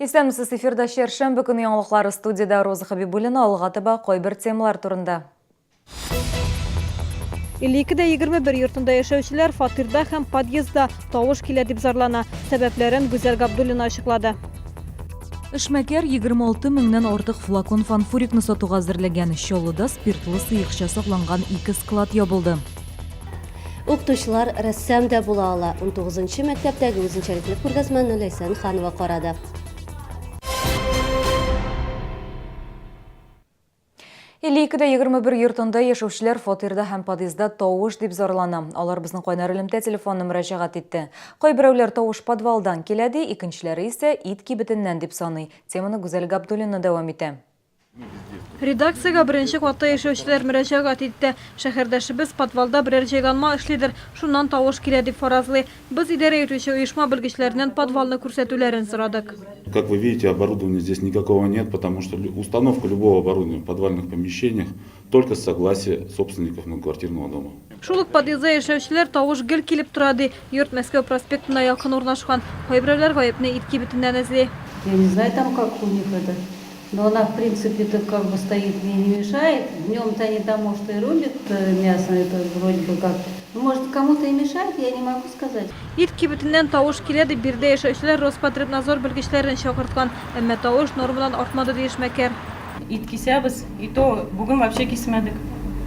Исәнмесез, эфирда чәршәмбе көне яңалыклары студиядә Роза Хабибуллина алга таба кайбер темалар турында. 52 дә 21 йортында яшәүчеләр фатирда һәм подъездда тавыш килә дип зарлана. Сәбәпләрен Гүзәл Габдуллина ачыклады. Эшмәкәр 26 меңнән артык флакон фанфурикны сатуга әзерләгән. Чаллыда спиртлы сыекча сакланган ике склад ябылды. Укытучылар рәссам да була ала. Унтугызынчы мәктәптәге үзенчәлекле күргәзмәне Ләйсән Ханова карады. 52 дә 21 йортында яшәүчеләр фатирда һәм подъездда тавыш дип зарлана. Алар безнең кайнар элемтә телефонына мөрәҗәгать итте. Кайберәүләр тавыш подвалдан килә ди, икенчеләре исә ит кибетеннән дип саный. Теманы Гүзәл Габдуллина дәвам итә. Редакциягә беренче катта яшәүчеләр мөрәҗәгать итте. Шәһәрдәшебез подвалда берәр җайланма эшлидер, шуннан тавыш килә дип фаразлый. Без идарә итүче оешма белгечләреннән подвалны күрсәтүләрен сорадык. Как вы видите, оборудования здесь никакого нет, потому что установка любого оборудования в подвальных помещениях только с согласия собственников многоквартирного дома. Шул ук подъездда яшәүчеләр тавыш гел килеп тора, ди. Йорт Мәскәү проспектына якын урнашкан. Кайберәүләр гаепне ит кибетеннән эзли. Я не знаю там как у них это. Но она в принципе-то как бы стоит мне не мешает. Днем-то они там может и рубят мясо, это вроде бы как. Ну, может, кому-то и мешает, я не могу сказать. Ит кибетеннән тавыш килә дип биредә яшәүчеләр Роспотребнадзор белгечләрен чакырткан. Әмма тавыш нормадан артмады, ди эшмәкәр. Ит кисәбез, и то бүген вообще кисмәдек.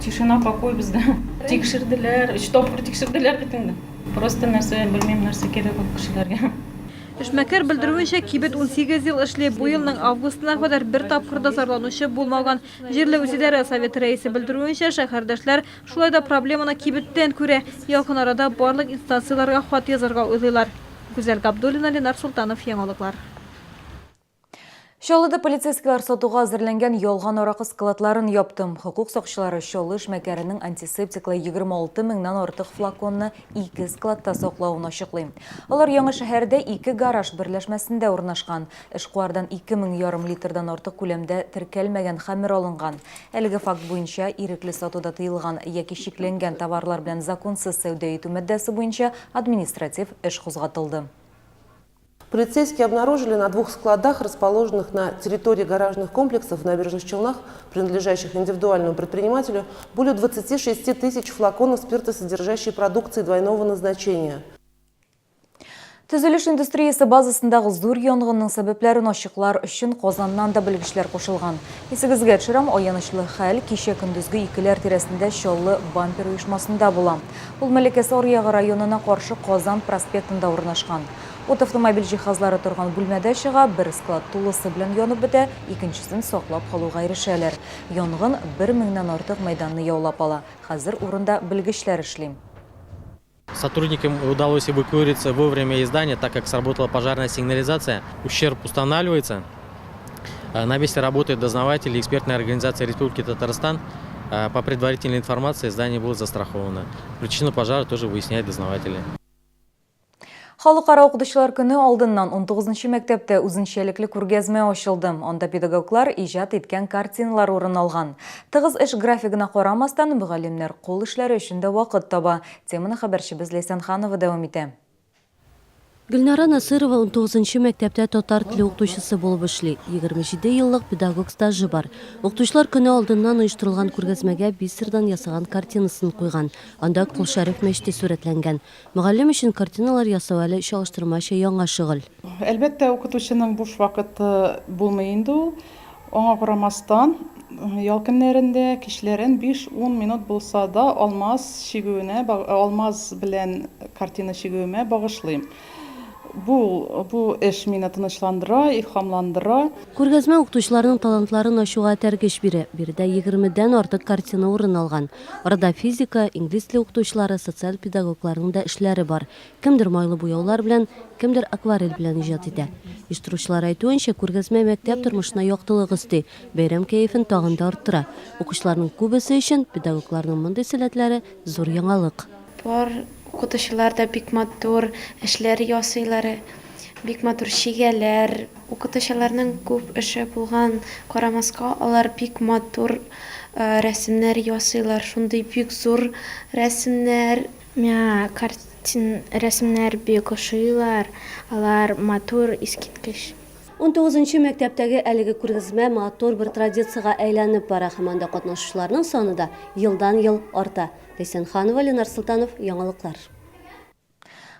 Тишина, покой бездә. Тикшерделәр, өч тапкыр тикшерделәр бит инде. Просто нәрсә, белмим, нәрсә кирәк ул кешеләргә. Эшмәкәр белдерүенчә, кибет 18 ел эшли, бу елның августына кадәр бер тапкыр да зарланучы булмаган. Җирле үзидарә советы рәисе белдерүенчә, шәһәрдәшләр шулай да проблеманы кибеттән күрә. Якын арада барлык инстанцияләргә хат язарга уйлыйлар. Гүзәл Габдуллина, Ленар Солтанов, Яңалыклар. Чаллыда полицейскийлар сатуга әзерләнгән ялган аракы складларын япты. Хокук сакчылары Чаллы эшмәкәренең антисептиклы 26 меңнән артык флаконны ике складта саклавын ачыклый. Алар Яңа шәһәрдә ике гараж берләшмәсендә урнашкан. Эшкуардан 2 мең ярым литрдан артык күләмдә теркәлмәгән хәмер алынган. Әлеге факт буенча ирекле сатуда тыелган яки чикләнгән товарлар белән законсыз сәүдә итү маддәсе буенча административ эш кузгатылды. Полицейские обнаружили на двух складах, расположенных на территории гаражных комплексов в Набережных Челнах, принадлежащих индивидуальному предпринимателю, более 26 тысяч флаконов спиртосодержащей продукции двойного назначения. Төзелеш индустриясе базасындагы зур янгынның сәбәпләрен ачыклар өчен Казаннан да белгечләр кушылган. Исегезгә төшерәм, аянычлы хәл кичә көндезге икеләр тирәсендә Чаллы бампер оешмасында була. Ул Мәләкәс аръягы районына каршы Казан проспектында урнашкан. Ут автомобиль җиһазлары торган бүлмәдә чыга, бер склад тулысы белән янып бетә, икенчесен саклап калуга ирешәләр. Янгын бер меңнән артык мәйданны яулап ала. Хәзер урында белгечләр эшли. Сотрудникам удалось эвакуироваться вовремя из здания, так как сработала пожарная сигнализация. Ущерб устанавливается. На месте работают дознаватели экспертной организации Республики Татарстан. По предварительной информации, здание было застраховано. Причину пожара тоже выясняют дознаватели. Халыкара укытучылар көне алдыннан 19 нчы мәктәптә үзенчәлекле күргәзмә ачылды. Анда педагоглар иҗат иткән картиналар урын алган. Тыгыз эш графигына карамастан, мөгаллимнәр кул эшләре өчен дә вакыт таба. Теманы хәбәрчебез Ләйсән Ханова дәвам итә. Гөлнара Насыйрова унтугызынчы мәктәптә татар теле укытучысы булып эшли. 27 еллык педагог стажы бар. Укытучылар көне алдыннан оештырылган күргәзмәгә бисердан ясаган картинасын куйган. Анда Кол Шәриф мәчете сурәтләнгән. Мөгаллим өчен картиналар ясау әле чагыштырмача яңа шөгыль. Әлбәттә, укытучының буш вакыты булмый инде ул. Аңа карамастан, ял көннәрендә кичләрен биш-ун минут булса да алмаз чигүенә, алмаз белән картина чигүемә багышлыйм. Бу, бу эш мине тынычландыра, илһамландыра. Күргәзмә укытучыларның талантларын ачуга этәргеч бирә. Биредә егермедән артык картина урын алган. Арада физика, инглиз теле укытучылары, социаль педагогларның да эшләре бар. Кемдер майлы буяулар белән, кемдер акварель белән иҗат итә. Оештыручылар әйтүенчә, күргәзмә мәктәп тормышына яктылык өсти, бәйрәм кәефен тагын да арттыра. Укучыларның күбесе өчен педагогларның мондый сәләтләре зур яңалык. Бар укытучылар да бик матур эшләр ясыйлар, бик матур чигәләр. Укытучыларның күп эше булган карамаска, алар бик матур рәсемнәр ясыйлар, шундый бик зур рәсемнәр. Миңа картин, рәсемнәр бик ошыйлар, алар матур, искиткеч. Унтугызынчы мәктәптәге әлеге күргәзмә матур бер традициягә әйләнеп бара һәм анда катнашучыларның саны да елдан-ел арта. Ләйсән Ханова, Ленар Солтанов, Яңалыклар.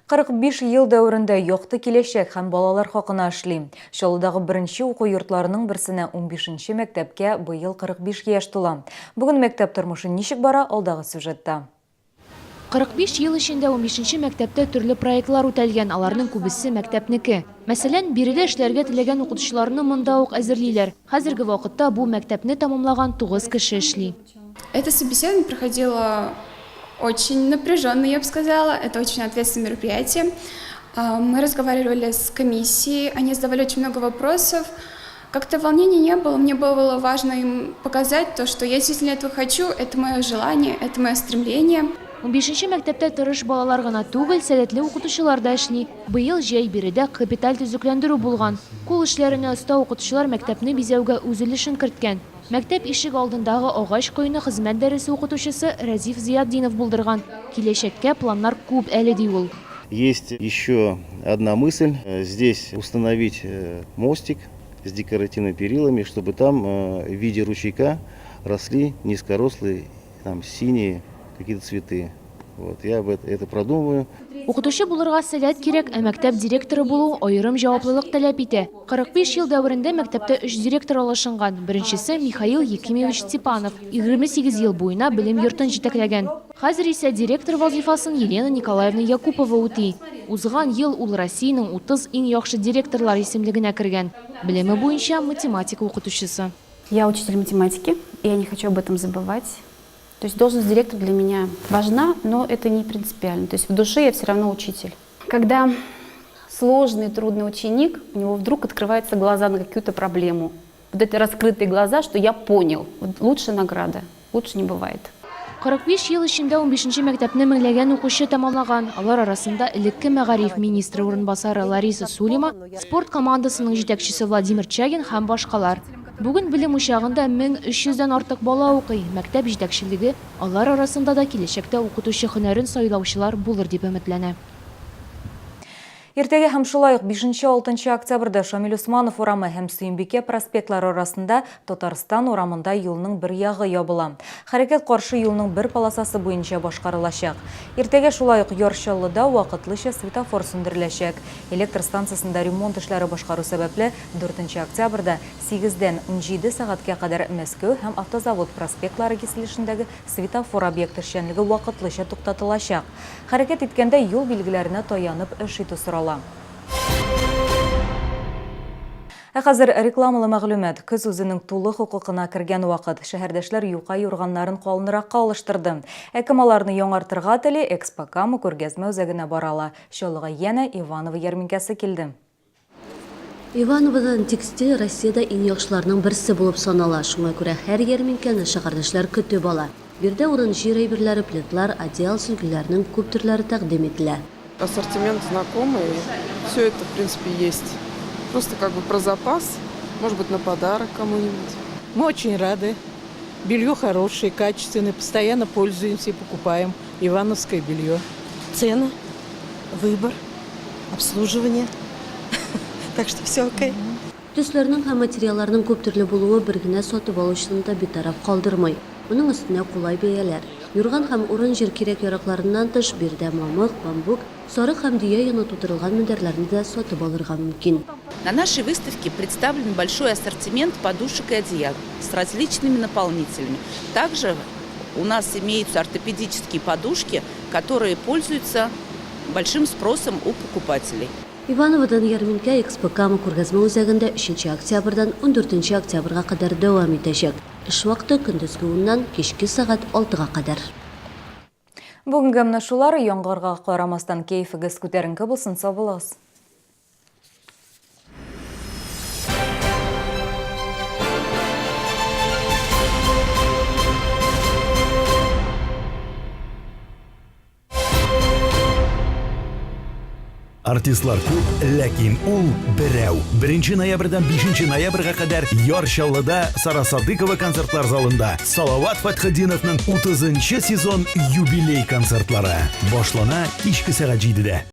45 ел дәверендә якты киләчәк һәм балалар хакына эшли. Чаллыдагы беренче уку йортларының берсенә, унбишенче мәктәпкә быел 45 яшь тула. Бүген мәктәп тормышы ничек бара, алдагы сюжетта. 45 ел эчендә унбишенче мәктәптә төрле проектлар үтәлгән, аларның күбесе мәктәпнеке. Мәсәлән, биредә эшләргә теләгән укытучыларны монда ук әзерлиләр. Хәзерге вакытта бу мәктәпне тәмамлаган тугыз кеше эшли. Это собеседование проходило очень напряженно, я бы сказала. Это очень ответственное мероприятие. Мы разговаривали с комиссией, они задавали очень много вопросов. Как-то волнений не было, мне было важно им показать то, что я действительно этого хочу, это мое желание, это мое стремление. Унбишенче мәктәптә тырыш балалар гына түгел, сәләтле укытучылар да эшли. Быел җәй биредә капиталь төзекләндерү булган. Кул эшләренә оста укытучылар мәктәпне бизәүгә үз өлешен керткән. Мәктәп ишек алдындагы агач коены хезмәт дәресе укытучысы Рәзиф Зыятдинов булдырган. Киләчәккә планнар күп әле, ди ул. Есть еще одна мысль, здесь установить мостик с декоративными перилами, чтобы там в виде ручейка росли низкорослые там синие какие-то цветы. Вот, я это продумываю. Укытучы булырга сәләт кирәк, ә мәктәп директоры булу аерым җаваплылык таләп итә. 45 ел дәверендә мәктәптә өч директор алышынган. Беренчесе, Михаил Якимович Степанов, 28 ел буена белем йортын җитәкләгән. Хәзер исә директор вазыйфасын Елена Николаевна Якупова үти. Узган ел ул Россиянең 30 иң яхшы директорлар исемлегенә кергән. Белеме буенча, математика укытучысы. Я учитель математики, и я не хочу об этом забывать. То есть должность директора для меня важна, но это не принципиально. То есть в душе я все равно учитель. Когда сложный, трудный ученик, у него вдруг открываются глаза на какую-то проблему. Вот эти раскрытые глаза, что я понял. Вот лучше награда, лучше не бывает. 45 ел эчендә унбишенче мәктәпне меңләгән укучы тәмамлаган. Алар арасында элекке мәгариф министры урынбасары Лариса Сулима, спорт командасының җитәкчесе Владимир Чагин һәм башкалар. Бүген белем учагында 1300 дән артык бала укый. Мәктәп җитәкчелеге алар арасында да киләчәктә укытучы һөнәрен сайлаучылар булыр дип өметләнә. Иртәгә һәм шулай ук бишенче-алтынчы октябрьдә Шамил Усманов урамы һәм Сөембикә проспектлары арасында Татарстан урамында юлның бер ягы ябыла. Хәрәкәт каршы юлның бер полосасы буенча башкарылачак. Иртәгә шулай ук Яр Чаллыда вакытлыча светофор сүндереләчәк. Электр станциясендә ремонт эшләре башкару сәбәпле, Дүртенче октябрьдә сигездән 17 сәгатькә кадәр Мәскәү һәм Автозавод проспектлары киселешендәге светофор объекты эшчәнлеге вакытлыча туктатылачак. Хәрәкәт иткәндә юл билгеләренә таянып эш итү сорала. Ә хәзер рекламалы мәгълүмат. Көз үзенең тулы хокукына кергән вакыт. Шәһәрдәшләр юка юрганнарын калынракка алыштырды. Ә кем аларны яңартырга тели, Экспо Кама күргәзмә үзәгенә бара ала. Чаллыга янә Иваново ярминкәсе килде. Ивановодан текстиль Россиядә иң яхшыларның берсе булып санала, шуңа күрә һәр ярминкәне шәһәрдәшләр көтеп ала. Биредә урын-җир әйберләре, пледлар, одеял, сөлгеләрнең күп төрләре тәкъдим ителә. Ассортимент знакомый, все это, в принципе, есть. Просто как бы про запас, может быть, на подарок кому-нибудь. Мы очень рады. Белье хорошее, качественное, постоянно пользуемся и покупаем ивановское белье. Цены, выбор, обслуживание. Так что все окей. Төсләрнең һәм материалларның күп төрле булуы бер генә сатып алучыны да битараф калдырмый. Моның өстенә кулай бәяләр. Юрган һәм урын-җир кирәк-яракларыннан тыш, биредә мамык, бамбук, Сарык һәм дөя йоны тутырылган мендәрләрне дә сатып алырга мөмкин. На нашей выставке представлен большой ассортимент подушек и одеял с различными наполнителями. Также у нас имеются ортопедические подушки, которые пользуются большим спросом у покупателей. Ивановодан ярминкә Экспо Кама күргәзмә үзәгендә өченче октябрьдән ундүртенче октябрьгә кадәр дәвам итәчәк. Эш вакыты, көндезге уннан кичке сәгать алтыга кадәр. Бүгенгә менә шулар, яңгырга карамастан кәефегез күтәренке булсын, сау булыгыз. Артистлар күп, ләкин ул берәү. 1 ноябрьдән 5 ноябрьгә кадәр Яр Чаллыда Сара Садыкова концертлар залында Салават Фәтхетдиновның 30 сезон юбилей концертлары башлана кичке сәгать 7-дә.